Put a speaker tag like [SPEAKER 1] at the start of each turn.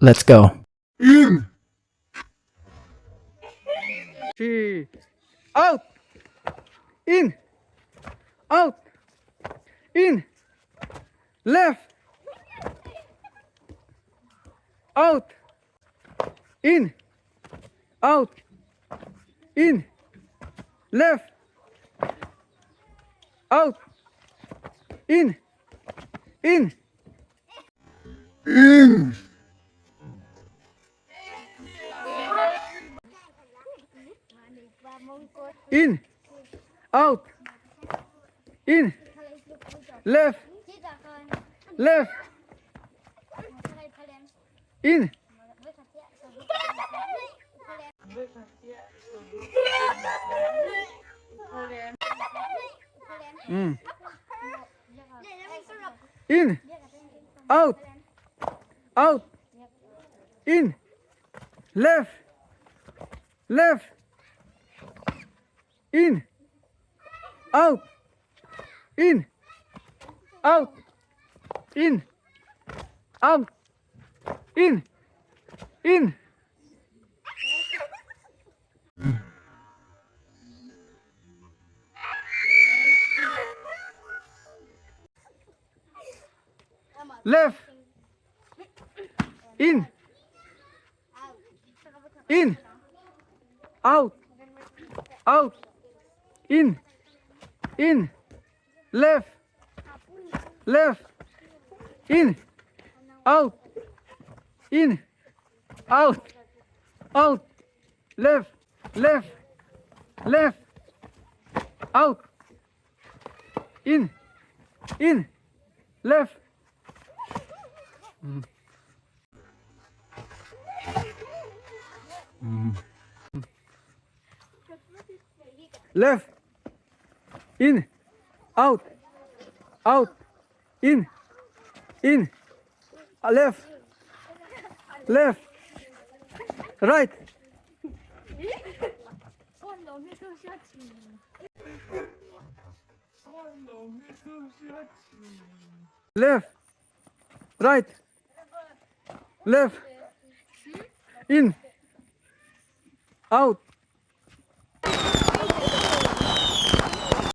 [SPEAKER 1] Let's go.
[SPEAKER 2] In.
[SPEAKER 3] Three. Out. In. Out. In. Left. Out. In. Out. In. Left. Out. In. In.
[SPEAKER 2] In.
[SPEAKER 3] In. Out. In. Left. Left. In. In. Out. Out. In. Left. Left. In. Out. In. Out. In. Out. In. In. Left. In. In. Out. Out. In. In. Left. Left. In. Out. In. Out. Out. Left. Left. Left. Out. In. In. Left. Left. In. Out. Out. In. In. Left. Left. Right. Left. Right. Left. In. Out.